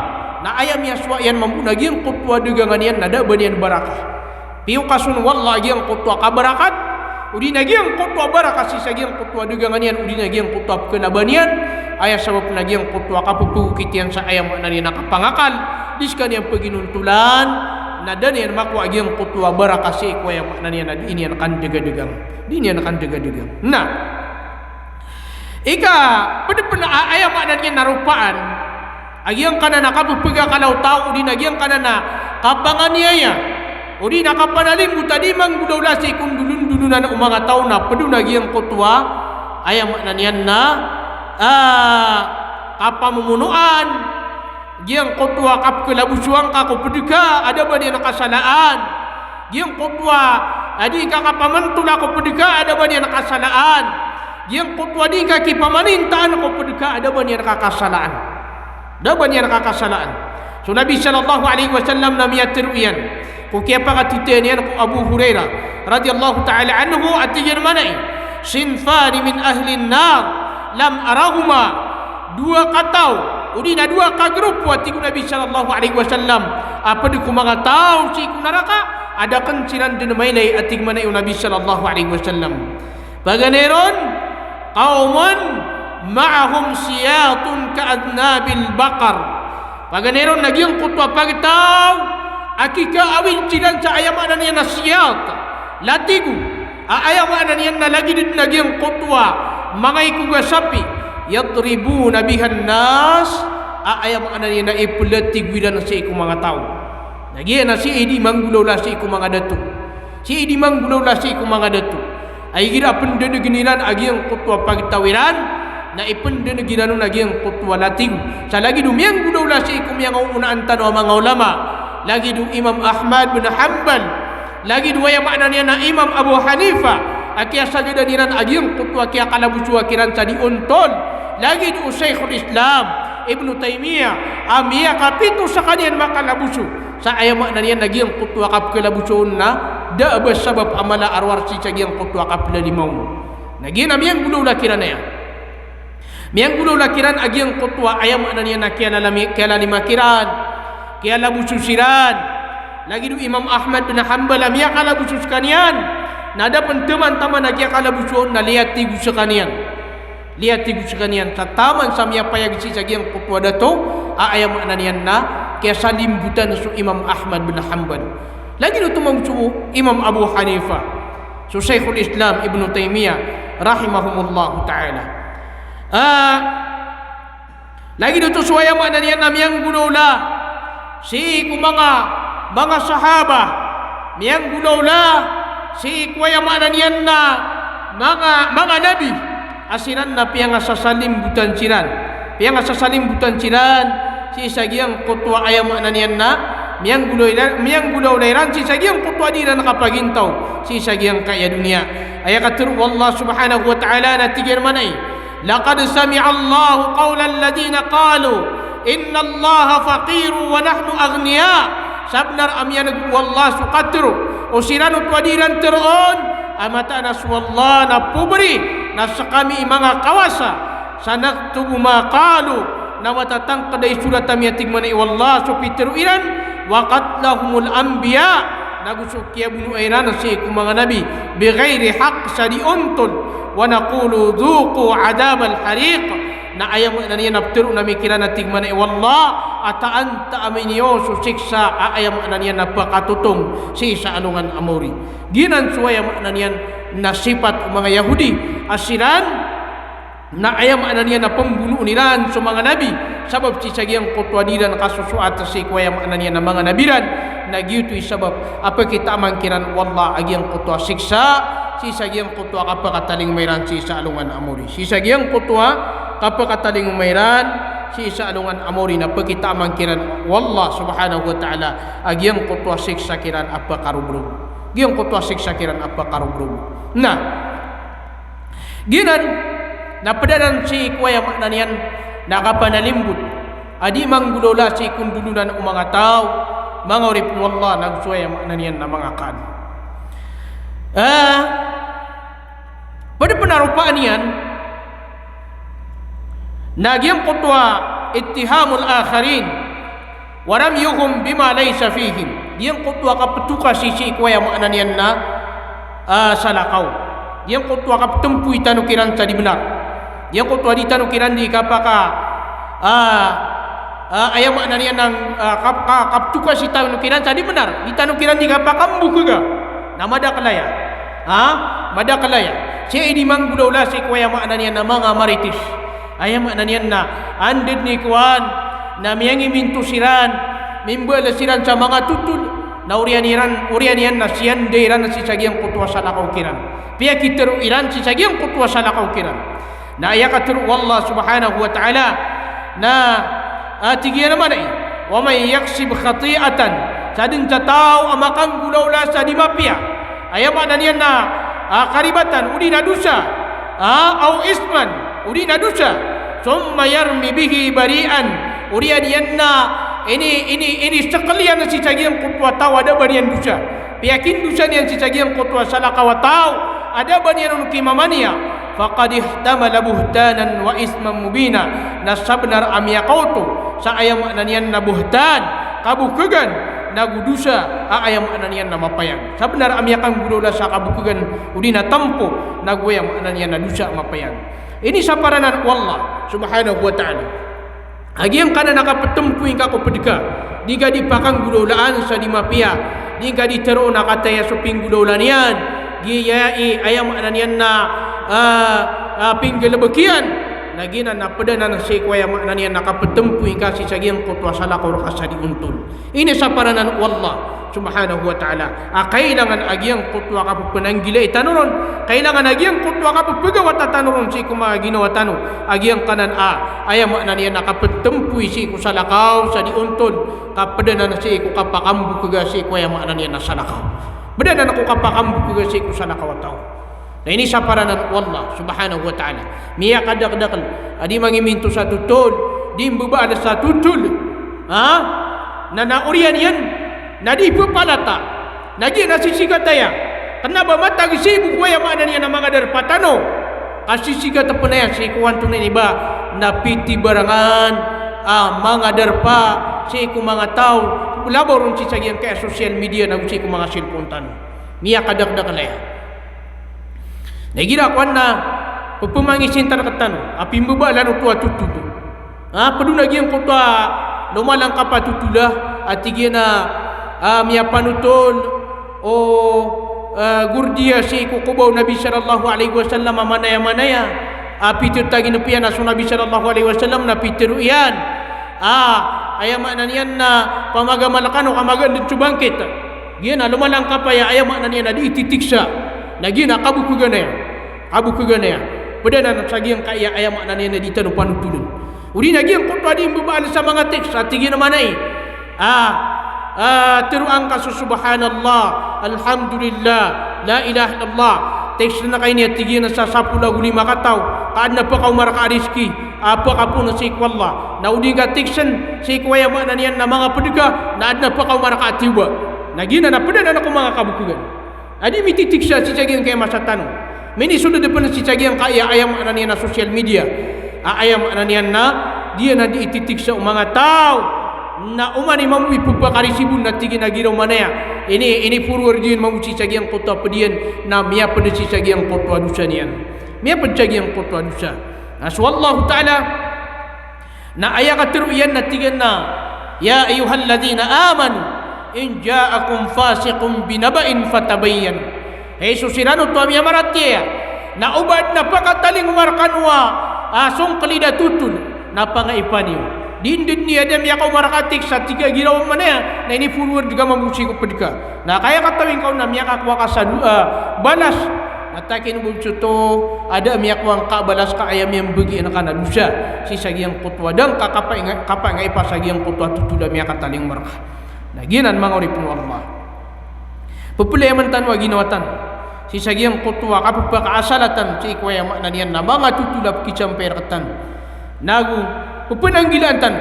Na aya miyasowa iyan mambo na giyangkoto a dagangan iyan na da a ba niyan baraka. Piyokason o Allah a giyangkoto a kabarakat, odi na giyangkoto a baraka sii sa giyangkoto a dagangan iyan, odi na giyangkoto a pkalaban iyan, aya sabap na giyangkoto a kapphagokit iyan sa aya maana niyan a kapangakal, di skaniyan paginontolan, na da niyan makowa a giyangkoto a baraka sii ko aya maana niyan a di niyan kandagadagang. Di niyan kandagadagang. Na, ika, pd pn a aya maana niyan na ropaan a giyangkanan a kapphagakala o taw, odi na giyangkanan a kapanganiyaya, odi na kapanalimbot a di manggolawla sii ko ndolondolonan o manga taw na pd on a giyangkoto a aya maana niyan na, ah, kapamomonoan, giyangkoto a kapkalabosoan ka ko pd ka a da a ba niyan kasalaan. Giyangkoto a di ka kapamantola ko pd ka a da a ba niyan kasalaan. Giyangkoto a di ka kipamanintaan ko pd ka a da a ba niyan kakasalaan. Da a ba niyan kakasalaan. So Nabi sallallahu alaihi wasallam na miyatharo iyan ko kiyapakatitayan iyan ko Abu Hurairah radhiyallahu ta'ala anhu a tig iyan manay, "Sinfani min ahlin nar lam arahuma." Dowa kataw, odi na dowa kagrupo, a tig o Nabi sallallahu alaihi wasallam, a pd ko manga taw sii ko naraka a da akn siran dn mailay, a tig manay o Nabi sallallahu alaihi wasallam. Paganay ron, qawmun ma'ahum siyatun ka'adhnabil baqar. Paganay ron na giyangkoto a pagtaw a kikaawid siran sa aya maana niyan na siyat, latigo, a aya maana niyan na lagid dn a giyangkoto a manga ikoga sapi, yadribuna bihan nas, a aya maana niyan na iplatigo iran sii ko manga taw. Na giya na sii di manggolawla sii ko manga dato. Sii di manggolawla sii ko manga dato. Ay igira a pndanegn iran a giyangkoto a pagtaw iran, na ipndaneg iran on a giyangkoto a latigo. Sa lagid o miyanggolawla sii ko miyangaoonaan tano a manga ulama, lagid o Imam Ahmad bin Hanbal, lagid o aya maana niyan na Imam Abu Hanifa, a kiyasagadan iran a giyangkoto a kiyakalabosoa kiran sa di ontol, lagid o Shaykhul Islam Ibnu Taymiyyah, a miyakapito skaniyan makalaboso sa aya maana niyan na giyangkoto a kapkalaboso on na da a ba sabap a mala a rowar sii sa giyangkoto a kaplalima on. Na giya na miyanggolawla kiran aya. Miyanggolawla kiran a giyangkoto a aya maana niyan na kiyalalami-, kiyalalima kiran, kiyalaboso siran. Lagid o Imam Ahmad bin Hanbal a miyakalaboso skaniyan, na da pn taman-taman a kiyakalaboso on na liyatigo skaniyan. Liyatigo skaniyan, sa taman sa miyapayag sii sa giyangkoto a dato, a aya maana niyan na kiyasalimbotan so Imam Ahmad bin Hanbal. Lagid oto mambo so Imam Abu Hanifa, so Shaykhul Islam Ibnu Taymiyyah rahimahumullahu ta'ala. Ah, lagid oto so aya maana niyan na miyanggolawla sii ko manga, manga sahaba, miyanggolawla sii ko aya maana niyan na manga, manga nabi, a siran na piyangasasalimbotan siran. Piyangasasalimbotan siran sii sa giyangkoto a aya maana niyan na miyanggolawla, miyanggolawla iran sii sa giyangkoto a di iran kapagintaw sii sa giyangkaya doniya. Aya katharo o Allah subhanahu wa ta'ala na tig iyan manay, "Laqad sami'allahu qawla alladhina qalu innallaha faqirun wa nahnu aghniya." Sabnar a miyaneg o Allah so katharo o siran oto a di iran tharoon a mataan a so Allah na pobri, na skami i manga kawasa. "Sanaktubu ma qalu," na matatangkd a isorat ami, a tig manay o Allah, so pitharo iran, "wa qatlahumul anbiya," nago so kiyabonoa iran sii ko manga nabi, "bighayri haqq," sa di ontol, "wa naqulu dhuqu adhabal hariq," na aya maana niyan na ptharoon ami kiran, a tig manay o Allah, a taanta ami niyo so siksa a aya maana niyan na pakatotong sii sa alongan a maori. Giyanan so aya maana niyan na sipat o manga Yahudi, a siran na aya maana niyan na pmbonoon iran so manga nabi, sabap sii sa giyangkoto a di iran kasosoat sii ko aya maana niyan na manga nabi iran, na giyoto i sabap a pkitaman kiran o Allah a giyangkoto a siksa, sii sa giyangkoto a kapakatalingoma iran sii sa alongan a maori. Sii sa giyangkoto a kapakatalingoma iran sii sa alongan a maori na pkitaman kiran o Allah subhanahu wa ta'ala a giyangkoto a siksa kiran a pkarogrog. Giyangkoto a siksa kiran a pkarogrog. Na, giyanan na pd anan sii ko aya maana niyan na kapanalimbot a di manggolawla sii ko ndolonan o manga taw, manga oripn o Allah, nago so aya maana niyan na manga kaan. Ah, pd pn a ropaan iyan na giyangkoto a ittihamul akharin, Wa ramyuhum bima laysa fihim. Giyangkoto a kapetokasi sii ko aya maana niyan na, ah, salakaw. Giyangkoto a kapetmpoy tano kiran sa di benar. Giyangkoto a di tano kiran di kapaka, ah, ah, aya maana niyan na, ah, kap-, ka-, kapetokasi tano kiran sa di benar. Di tano kiran di kapakambokega. Na madakel aya. Ha? Madakel aya. Sii di manggolawla sii ko aya maana niyan na manga marites. Aya maana niyan na, anda den i kowan, na miyangiminto siran, mimbaal siran sa manga totol, na oriyan iran, oriyan iyan na siyanda iran sii sa giyangkoto a salakaw kiran. Piyakitero iran sii sa giyangkoto a salakaw kiran. Na aya katero o Allah subhanahu wa ta'ala, na, ah, tig iyan a maana i, "Wa man yaksib khati'atan," sadn sa taw a makanggolawla sa di mapiya, aya maana niyan na, ah, karibatan, odi na dosa, ah, aw isman, odi na dosa, thumma yarmi bihi bari'an, oriyan iyan na ini, ini, inisekel iyan sii sa giyangkoto a taw a da a ba niyan dosa. Piyakindosa niyan sii sa giyangkoto a salakaw a taw a da a ba niyan on kimamaniya. Faqad ihtamala buhtanan wa isman mubina. Na sabnar a miyakaoto sa aya maana niyan na buhtan, kabokegan, nago dosa a aya maana niyan na mapayag. Sabnar a miyakanggolawla sa kabokegan odi na tempo, nago aya maana niyan na dosa a mapayag. Ini saparanan o Allah subhanahu wa ta'ala. A giyangkanan a kapetempoy ngka ko ped ka, di ngka di pakanggolawlaan sa di mapiya, di ngka di teroon a kataya so pinggolawla niyan, giya i aya maana niyan na, ah, ah, pinggalebek iyan, na giyanan na ped anan sii ko aya maana niyan na kapetempoy ngka sii sa giyangkoto a salakaw reka sa di ontol. Ini saparanan o Allah subhanahu wa ta'ala a kailangan a giyangkoto a kapepenanggilai tano ron, kailangan a giyangkoto a kapepegawata tano ron sii ko manga ginawa tano, a giyangkanan a aya maana niyan na kapetempoy sii ko salakaw sa di ontol, ka ped anan sii ko kapakambokega sii ko aya maana niyan na salakaw. Ped anan ko kapakambokega sii ko salakaw a taw. Na ini saparanan o Allah subhanahu wa ta'ala. Miyakadakdakel a di mangiminto sa totol, di mbebaal sa totol. Ha? Na, na oriyan iyan na di pepalata. Na giya na sisigat aya. Kena ba matag sii bo ko aya maana niyan na manga darpa tano. Ka sisigat pen aya sii ko antonaa ini ba na pitibarangan a manga darpa sii ko manga taw. Labaw ron sii sa giyangkaya social media nago sii ko manga cellphone tano. Miyakadakdakel aya. Na igira kowan na pepemangisintar rektano a pimbebaalan oto a totol. A, ped on a giyangkoto a lomalangkap a totol a, a tig iyan a, a, miyapanotol o, a, gordiya sii ko koba o Nabi sallallahu alaihi wasallam a manaya-manaya. A, pitero, taginep iyan a so Nabi sallallahu alaihi wasallam na pitero iyan a, aya maana niyan na pamagamal kano ka magaan den so bangkit. Giya na lomalangkap aya, aya maana niyan na di ititiksa. Na giya na kabokegan aya. Kabokegan aya. Ped anan sa giyangkaya aya maana niyan na di tano panotolen. Odi na giyangkoto a di mbebaal sa manga text a tig iyan a maana i, a, a, tero angka so subhanallah, alhamdulillah, la ilaha illallah. Text na kaini a tig iyan a sa sapolo ago lima kataw ka aden a pekaoma reka a rizki a pekapoon sii ko Allah. Na odi ngka texten sii ko aya maana niyan na manga ped ka na aden a pekaoma reka a tiyoba. Na giyanan na ped anan ko manga kabokegan a di mititiksa sii sa giyangkaya masa tano. Minisold pen sii sa giyangkaya aya maana niyan na social media a aya maana niyan na giya na di ititiksa o manga taw. Na oman i mambo i pepakarisibon na tig iyan a giraw manaya. Ini, ini-forward iyan mambo sii sa giyangkoto a ped iyan na miyaped sii sa giyangkoto a dosa niyan. Miyaped sa giyangkoto a dosa. Na so Allahu Ta'ala na aya katero iyan na tig iyan na, "Ya ayyuhalladhina amanu in ja'akum fasiqun binaba'in fatabayyanu." Hay so siran oto a miyamaratiyaya, na o ba aden a pakatalingoma rekano a, a, songkelid a totol, na pangaipa niyo. Di nden iyan a miyakaoma reka a text a tig a giraw manaya, na ini-forward ka mambo sii ko ped ka. Na kaya katawi ngka on na miyakakowa ka sa do-, a, balas. Na takin bo soto a da a miyakowa ngka a balas ka aya miyambegi angka na dosa sii sa giyangkoto a da ngka kapangaipa sa giyangkoto a totol a miyakatalingoma reka. Na giyanan manga oripen o Allah. Pepelayaman tano a ginawa tano sii sa giyangkoto a kapepakaasalatan sii ko aya maana niyan na manga totol a pekisampay rektano. Nago pepenanggilaan tano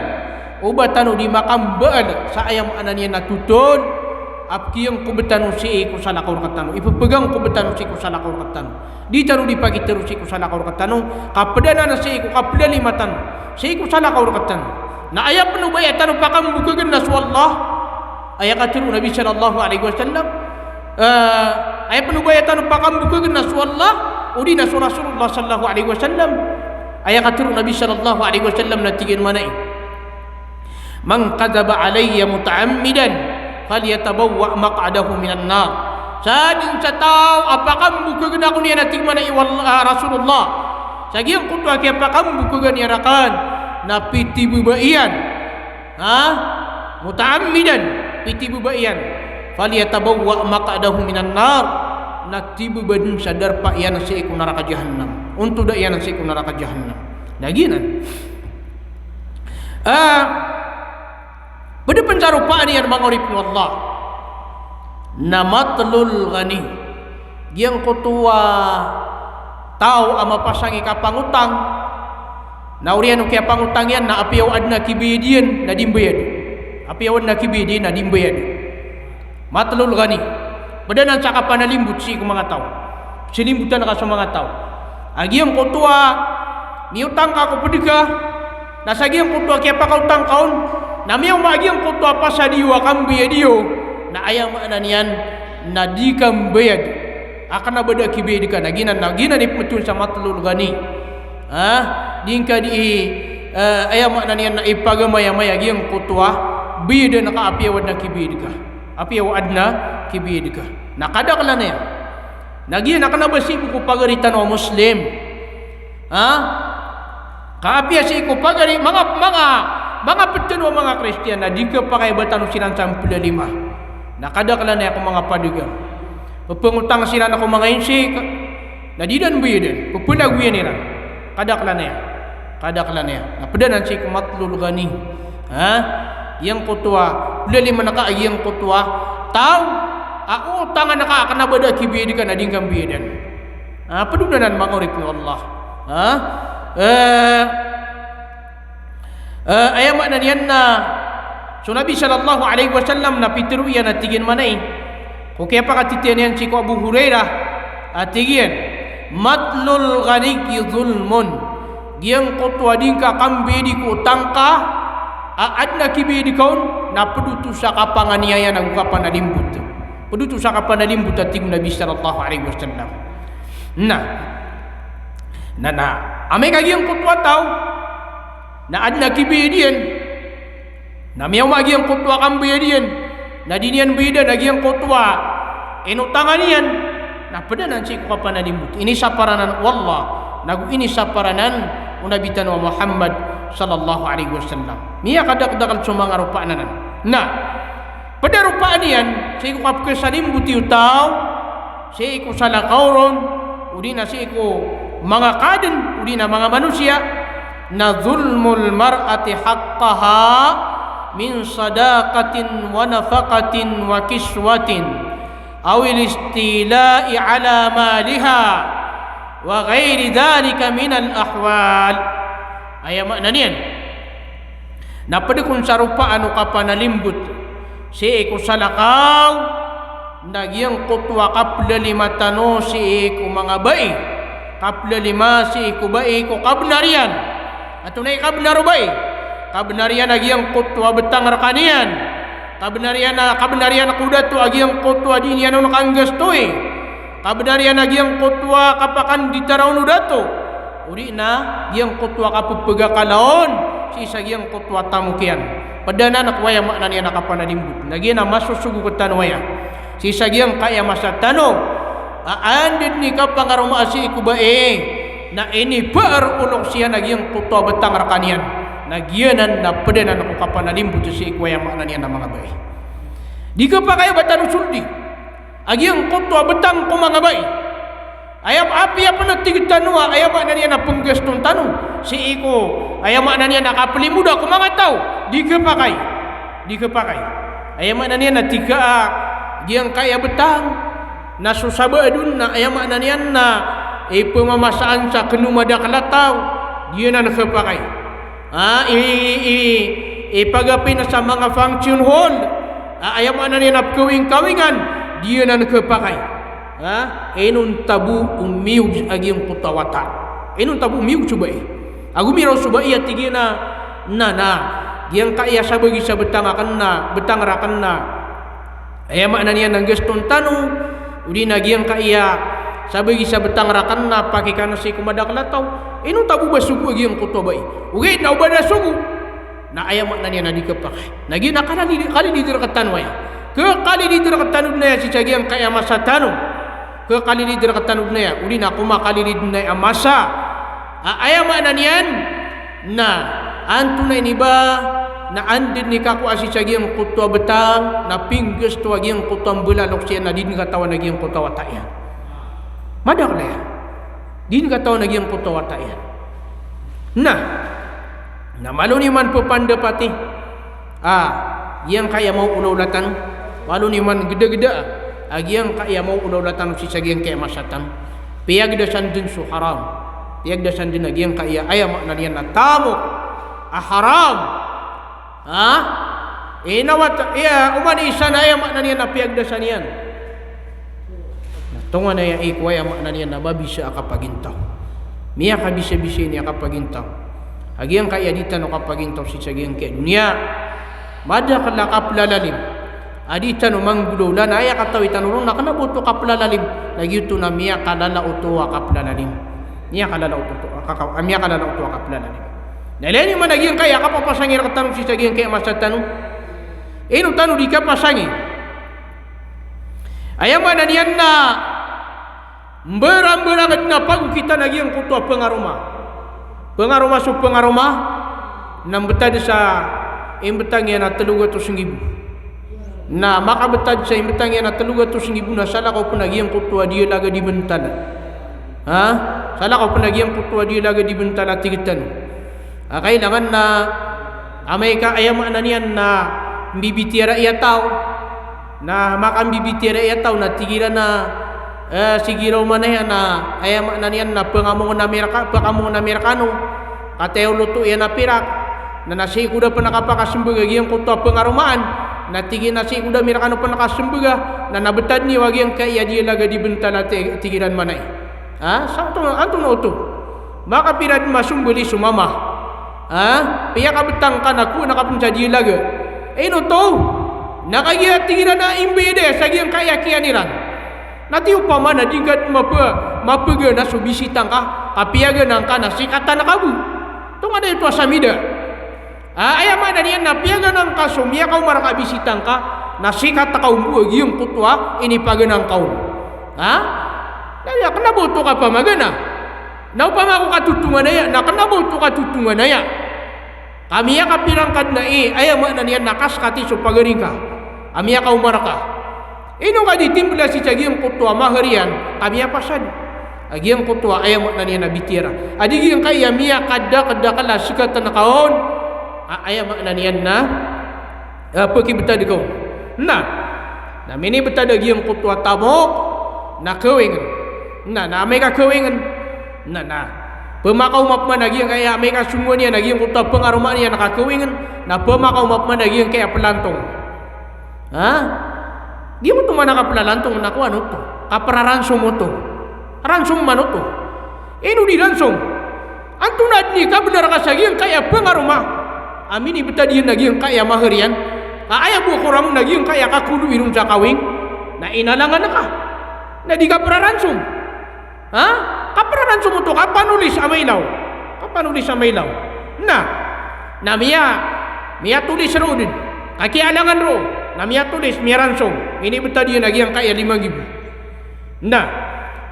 o ba tano di makambaal sa aya maana niyan na totol a pekiyangkob tano sii ko salakaw rektano. Ipepegangkob tano sii ko salakaw rektano. Di tano di pakitero sii ko salakaw rektano. Ka ped anan sii ko kaplalima tano sii ko salakaw rektano. Na aya pn o ba aya tano pakambokagan na so Allah, aya katharo o Nabi sallallahu alaihi wasallam, eh, aya pn o ba aya tano pakambokagan na so Allah, odi na so Rasulullah sallallahu alaihi wasallam, aya katharo o Nabi sallallahu alaihi wasallam na tig iyan mambo a, "Man kadhaba alayya muta'ammidan, falyatabawwa' maq'adahu minan nar." Sa dn sa taw a pakambokagan ako niyan a tig mambo a, ah, Rasulullah. Sa giyangkoto a kiyapakambokagan iyan rakn, na pitibaba iyan. Ha? Muta'ammidan, pitibaba iyan. "Falyatabawwa' maq'adahu minan nar." Na tibaba dn sa darpa iyan sii ko naraka jahannam. Ontoda iyan sii ko naraka jahannam. Na giyanan. Ah, pd pn sa ropaan iyan manga oripn o Allah. Na matlul ghani. Giyangkoto a taw a mapasang i kapangotang. Na oriyan o kiyapangotang iyan na apiya o adn a kibayad iyan na di mbayad. Apiya o adn a kibayad iyan na di mbayad. Matlul ghani. Pd anan sa kapanalimbot sii ko manga taw. Salimbota ngka so manga taw. A giyangkoto a miyotang ka ko pd ka, na sa giyangkoto a kiyapakaotang ka on, na miyaoma a giyangkoto a pasad iyo a kambayad iyo, na aya maana niyan na di ka mbayad a kna ba da a kibayad ka, na giyanan, na giyanan i pmbtowan sa matlul ghani. Ha? Di ngka di, eh, aya maana niyan na ipagamayamay a giyangkoto a bayadan ka apiya o adn a kibayad ka. Apiya o adn a kibayad ka. Na kadaklan iyan. Na giyanan a kna ba sii bo ko pagari tano a Muslim. Ha? Ka apiya sii ko pagari, manga, manga, manga pd tano a manga Kristiyan, na di khapakay ba tano siran sa mplalima. Na kadaklan iyan ko manga padagang. Pphangotang siran ko manga insik, na di dn bayadan, pphalagoyan iran. Kadaklan iyan. Kadaklan iyan. Na pd anan sii ko matlul ghani. Ha? Giyangkoto a, plalima ngka a giyangkoto a taw a otangan ka a kna ba da a kibayad ka na di ngka mbayadan. Ha, pd on anan manga oripn o Allah. Ha? Eh, eh, aya maana niyan na so Nabi sallallahu alaihi wasallam na pitharo iyan a tig iyan mambo a, ko kiyapakatitayan iyan sii ko Abu Hurairah, a tig iyan, "Matlul ghaniyyi zulmun." Giyangkoto a di ngka kambayadi ko otang ka a adn a kibayad ka on, na pd oto sa kapanganiyaya ago kapanalimbot. Pd oto sa kapanalimbot a tig o Nabi sallallahu alaihi wasallam. Na, na, na, amay ka giyangkoto a taw na adn a kibayad iyan, na miyaoma a giyangkoto a kambayad iyan na di niyan bayadan a giyangkoto a inotangan iyan, na pd anan sii ko kapanalimbot. Inisapar anan o Allah, nago inisapar anan o Nabi tano a Muhammad sallallahu alaihi wasallam. Miyakadakdakl so manga ropaan anan. Na, pd a ropaan iyan sii ko kapkhasalimboti o taw sii ko salakaw ron, odi na sii ko manga kaadn, odi na manga manosiya, na zulmul mar'ati haqqaha min sadaqatin wa nafaqatin wa kiswatin, awil istila'i ala maliha, wa ghairi dhalika minal ahwal. Aya maana niyan na pd kon sa ropaan o kapanalimbot sii ko salakaw, na giyangkoto a kaplalima tano sii ko manga bai. Kaplalima sii ko bai ko kabnar iyan. Antonaa i kabnar o bai? Kabnar iyan a giyangkoto a btang rkaniyan. Kabnar iyan a, kabnar iyan ko dato a giyangkoto a di niyan on kanggastoi. Kabnar iyan a giyangkoto a kapakanditara on o dato. Odi na giyangkoto a kappagakala on sii sa giyangkoto a tamok iyan. Pd anan ko aya maana niyan a kapanalimbot. Na giyanan a masosogo rktano aya sii sa giyangkaya masa tano a anda dn i kapangaromaa sii ko bai na inipaar o loks iyan a giyangkoto a btang rkaniyan. Na giyanan na pd anan ko kapanalimbot sii ko aya maana niyan a manga bai. Di khapakay a ba tano soldi a giyangkoto a btang ko manga bai. Aya, apiya pn a tig tano a aya maana niyan a pnggaston tano sii ko, aya maana niyan a kaplimoda ko manga taw, di khapakay. Di khapakay. Aya maana niyan na tig ka a giyangkaya btang na so sabaad on na aya maana niyan na ipmamasaan sa kn o madakl a taw, di anan khapakay. A, i, i, i, ipagapin sa manga function hall. A, aya maana niyan na pkawingkawingan, di anan khapakay. A, inonta bo o miyog a giyangkoto a wata. Inonta bo o miyog so bai. Ago miraw so bai a tig iyan a, na, na, Giyangkaya sabagi sa betang aken na, betang raken na, aya maana niyan na nggaston tano, odi na giyangkaya sabagi sa betang raken na pakikan sii ko madakel a taw. Ino ta bo ba sogo a giyangkoto a bai? Ogaid na o ba da sogo, na aya maana niyan na di kepakay. Na giya na kalilid, kalilid rektano aya. Kekalilid rektano den aya sii sa giyangkaya masa tano. Kekalilid rektano den aya. Odi na ko makalilid den aya a masa a aya maana niyan na antonaa ini ba na anda den i kakowa sii sa giyangkoto a betang na pinggasto a giyangkoto a mbelalok siyan na di den katawan a giyangkoto a wata iyan. Madakel aya. Di den katawan a giyangkoto a wata iyan. Na, na malo niyo man pepandapati a giyangkaya maoolaola tano, malo niyo man gedageda a giyangkaya maoolaola tano sii sa giyangkaya masa tano. Piyagdasan den so haram. Piyagdasan den a giyangkaya aya maana niyan na tamok a haram. Ha? Inawat, iya, oman i isa na aya maana niyan na piyagdasan iyan. Na tonganay a iko aya maana niyan na mabisa a kapagintaw. Miyakabisabisa ini a kapagintaw. A giyangkaya di tano kapagintaw sii sa giyangkaya doniya. Madakel a kaplalalim a di tano manggolawla na aya katawi tano ron na kena ba oto kaplalalim. Na giyoto na miyakalala oto a kaplalalim. Miyakalala oto, oto, a kaka-, a miyakalala oto a kaplalalim. Na ilaya niyo man a giyangkaya kapapasangi rektano sii sa giyangkaya masa tano. Ino tano di kapasangi? Aya maana niyan na mbarambarang den a pagokitan a giyangkoto a pengaroma. Pengaroma so pengaroma na mbetad sa imbetang iyan a telo gatos nggibo. Na makabetad sa imbetang iyan a telo gatos nggibo na salakaw pen a giyangkoto a diyalagad i bentala. Ha? Salakaw pen a giyangkoto a diyalagad i bentala, tig tano. A kailangan na amay ka aya maana niyan na mbibitiyarai a taw. Na makambibitiyarai a taw na tig iran a, eh, sige raw man aya na aya maana niyan na pengamongen ami reka-, pengamongen ami rekano. Kataya o loto iyan a pirak. Na, na sii ko da pen a kapakasembag a giyangkoto a pengaromaan. Na tig iyan a sii ko da ami rekano pen a kasembag a. Na, na betad niyo a giyangkaya diyalagad i bentala, ti-, tig iran man aya. Ha? Sa oto, antonaa oto? Makapira den masombalay so mama. Ha? Piyakabetang ka na kowaan ka pen sa diyalaga. Ino oto? Na kagiya tig iran a imbeda sa giyangkaya kiyan iran. Na ati opama na di ngka den mape-, mapegana so bisita ngka, ka piyagana ngka na sikatan ka bo. Tonganay oto a samida. Ah, aya maana niyan na piyagana ngka so miyakaoma reka a bisita ngka, na sikata ka bo a giyangkoto a inipagana ngka on. Ha? Na aya, kena ba oto kapamagana. Na opama ko katotonganaya, na kena ba oto katotonganaya. Ka miyakapira ngka den a i, aya maana niyan na kaskati so pagari ngka a miyakaoma reka. Ino ka di timbela sii sa giyangkoto a mahar iyan, ka miyapasad a giyangkoto a aya maana niyan na bitiyara. A di giyangkaya miyakadakedakel a sikatan ka on, a aya maana niyan na, a, pekibetad ka on. Na, na minibetad a giyangkoto a tamok, na kawingen. Na, na amay ka kawingen. Na, na pemakaoma pman a giyangkaya, amay ka songowan iyan a giyangkoto a pengaromaan iyan na kakawingen, na pemakaoma pman a giyangkaya pelantong. Ha? Di oto man a kapelalantong na kowan oto. Kapraransom oto. Ransom man oto. Ino di ransom? Antonaa den i kabenar ka sa giyangkaya pengaroma a minibetad iyan a giyangkaya mahar iyan? Ka aya bo a korangon a giyangkaya kakolowi ron sa kawing, na inalangan ka. Na di kapraransom. Ha? Kapraransom oto, kapanolis a mailaw. Kapanolis a mailaw. Na, na miya, miyatolis roo den. Kakiyalangan roo. Na miyatolis, miyaransom. Minibetad iyan a giyangkaya lima nggibo. Na,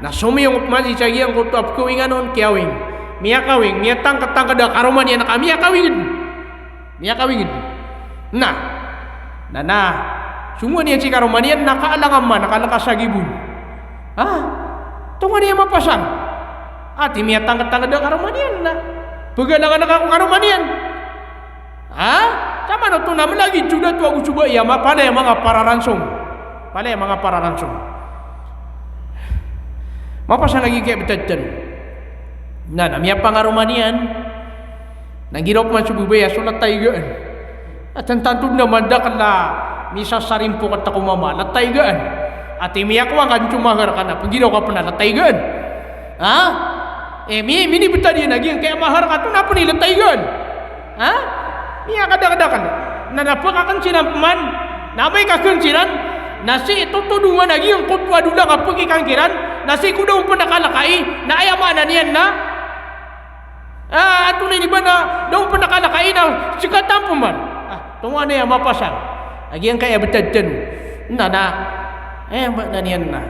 na somiyong pman sii sa giyangkoto a pekawingan on, kiyawing. Miyakawing, miyatangkedtangked a karoma niyan ka miyakawing den. Miyakawing den. Na, na, na songowan iyan si karoma niyan na kaalangan man, na kalekas a gibo on. Ha? Tonganay a mapasang. Ati miyatangkedtangked a karoma niyan na pegalangan ka ko karoma niyan. Ha? Sa manoto na melagid so dato ago so bai a mapalaya manga pararansom. Palaya manga pararansom. Mapasang a giyangkaya betad tano. Na, na miyapangaroma niyan. Na giraw pman so babay a so letay gaan. A tantanto den a madakel a misasarimpok a ta ko mama, letay gaan. Ati miyakowa ngka den so mahar ka na penggiraw ka pn a letay gaan. Ha? Eh, mi-, minibetad iyan a giyangkaya mahar ka, antonaa pn i letay gaan? Ha? Miyakadakdakl. Na, na pkakn siran pman, na amay ka kn siran, na sii totodongan a giyangkoto a dola ka pkikang kiran, na sii ko da on pn kalkai, na aya maana niyan na, ah, antonaa ini ba na da on pn kalkai na skatan pman. Ah, tonganay a mapasang a giyangkaya btad tano. Na, na, aya maana niyan na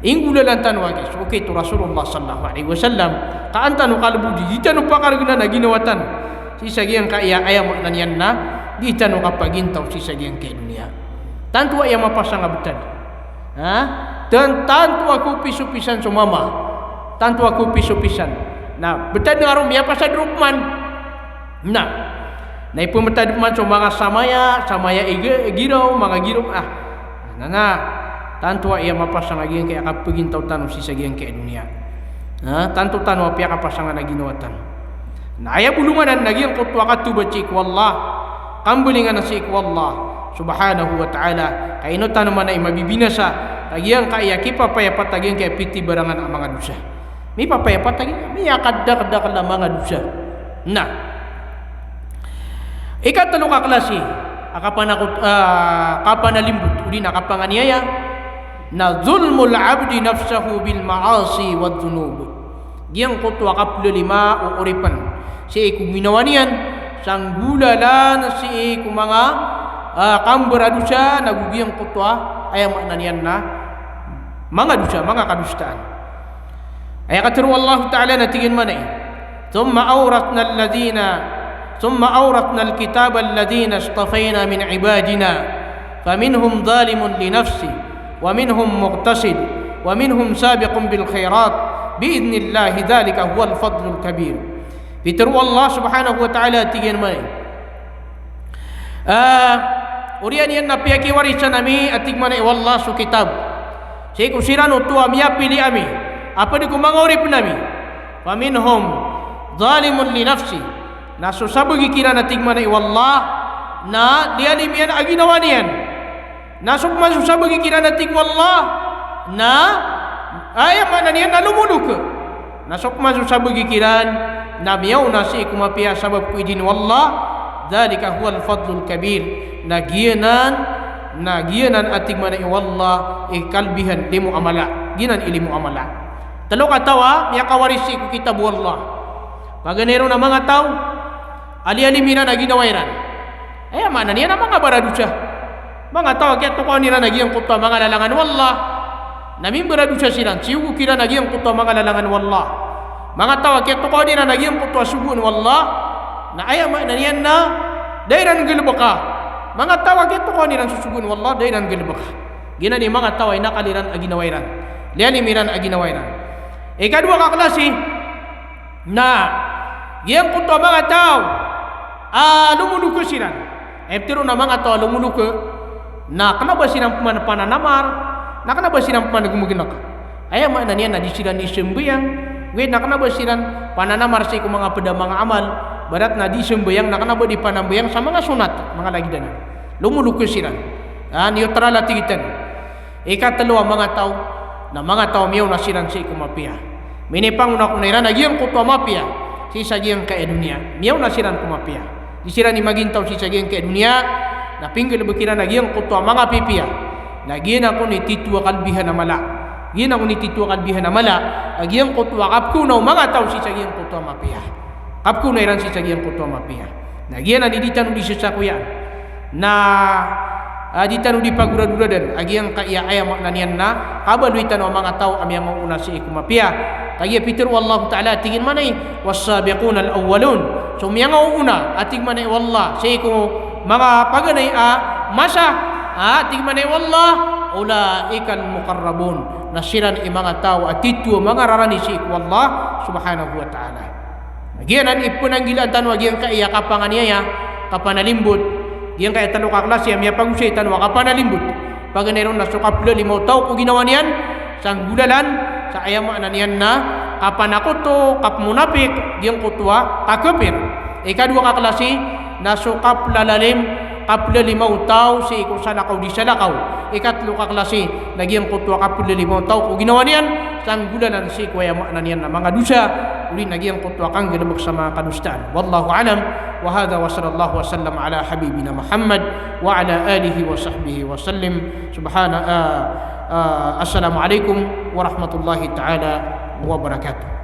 inggolalan tano a giya so okit o Rasulullah sallallahu alaihi wasallam, ka an tano kalbodi, di tano pakargnan a ginawa tano sii sa giyangkaya, aya maana niyan na di tano kapagintaw sii sa giyangkaya doniya. Tanto a aya mapasang a btad. Ha? Tan-, tanto a kopisopisan so mama. Tanto a kopisopisan. Na btad nga ron, miyapasad ron pman. Na, na ipmbtad pman so manga samaya, samaya i gi-, giraw, manga giraw, ah. Na, na, tanto a aya mapasang a giyangkaya kapagintaw tano sii sa giyangkaya doniya. Ha, tanto tano a piyakapasangan a ginawa tano. Na aya bolongan anan na giyangkoto a katobat sii ko Allah, kambalingan sii ko Allah subhanahu wa ta'ala. Ka ino tano man i mabibinasa, ka giyangkaya kipapayapat a giyangkaya pitibarangan a manga dosa. Mipapayapat a giya, miyakadakdakl a manga dosa. Na, ikatlo ka klasi a kapanakot, ah, kapanalimbot, odi na kapanganiyaya, na zulmul abdi nafsahu bil ma'asi wadh dhunub. Giyangkoto a kaplolima o oripn sii ko ginawa niyan, sanggolalan sii ko manga, ah, kambaradosa, nago giyangkoto a, aya maana niyan na manga dosa, manga kadosaan. Aya katharo o Allahu Ta'ala na tig iyan mambo a, "Thumma awrathna alladhina, thumma awrathna alkitaba alladhina istafayna min ibadina, faminhum zalimun li nafsih, wa minhum muqtasid, wa minhum sabiqun bil khairat, bi idhnillahi, dhalika huwal fadlul kabir." Pitharo o Allah subhanahu wa ta'ala, tig iyan mambo a, Ah, oriyan iyan na piyakiwarisan ami, a tig mambo o Allah, so kitab sii ko siran oto a miyapili ami a pd ko manga oripn ami. Faminhum zalimun li nafsih. Na so sabagi kiran, a tig mambo o Allah, na liyalim iyan a ginawa niyan. Na so pman so sabagi kiran, a tig o Allah, na aya maana niyan na lomolok. Na so pman so sabagi kiran na miyaona sii ko mapiya sabap ko idin o Allah, dhalika huwal fadlul kabir. Na giyanan, na giyanan, a tig mambo o Allah, i kalbihan limo a mala. Giyanan i limo a mala. Tlo ka taw a miyakawaris sii ko kitab o Allah. Paganay ron a manga taw a liyalim iran a ginawa iran. Aya maana niyan na manga baradosa. Manga taw a kiyatokawan iran a giyangkoto a manga lalangan o Allah, na mimbaradosa siran, siyogo kiran a giyangkoto a manga lalangan o Allah. Manga taw a kiyatokawan iran a giyangkoto a sogoan o Allah, na aya maana niyan na da iran nggalbka. Manga taw a kiyatokawan iran so sogoan o Allah, da iran nggalbka. Giyanan i manga taw a inakal iran a ginawa iran, liyalim iran a ginawa iran. Ikadowa ka klasi, na giyangkoto a manga taw a lomoloko siran. Aya pitharo on a manga taw a lomoloko na kna ba siran pman pananamar, na kna ba siran pman gomgnk. Aya maana niyan na di siran di sambayang, ogaid na kna ba siran pananamar sii ko manga pd a manga amal, ibarat na di sambayang, na kna ba di panambayang sa manga sonat, manga lagid anan. Lomoloko siran. Ah, neutral a tig tano. Ikatlo a manga taw, na manga taw a miyaona siran sii ko mapiya. Minipangona-ona iran a giyangkoto a mapiya sii sa giyangkaya doniya. Miyaona siran ko mapiya. Di siran i magintaw sii sa giyangkaya doniya, na pinggalbk iran a giyangkoto a manga pipiya. Na giyanan kon i tito a kalbihan a mala. Giyanan kon i tito a kalbihan a mala a giyangkoto a kapkhaona o manga taw sii sa giyangkoto a mapiya. Kapkhaona iran sii sa giyangkoto a mapiya. Na giyanan i di tano di sasakoyaan. Na, ah, di tano di pagoradoradan a giyangkaya, aya maana niyan na kabaloy tano a manga taw a miyangaoona sii ko mapiya. Kagiya pitharo o Allahu Ta'ala, a tig iyan mambo a, "Was-sabiqunal awwalun." So miyangaoona, a tig mambo o Allah, sii ko manga paganay a masa, a tig mambo o Allah, "Ulaikal muqarrabun." Na siran i manga taw a tito a manga rarani sii ko Allah subhanahu wa ta'ala. Giyanan i pnanggilaan tano a giyangkaya kapanganiyaya, kapanalimbot, giyangkaya tlo ka klasi a miyapagosay tano a kapanalimbot. Paganay ron na so kaplolima o taw ko ginawa niyan, sanggolalan sa aya maana niyan na kapanakoto, kapmonapik, giyangkoto a kakapir. Ikadowa ka klasi na so kaplalalim, kaplolima o taw sii ko salakaw di salakaw. Ikatlo ka klasi na giyangkoto a kaplolima o taw ko ginawa niyan, sanggolalan sii ko aya maana niyan na manga dosa, odi na giyangkoto a kanggalbk sa manga kadosaan. Wallahu a'lam. Wa hadha wa sallallahu wa sallam ala habibina Muhammad wa ala alihi wa sahbihi wa sallim. Subhana, ah, ah, assalamu alaikum warahmatullahi ta'ala wabarakatuh.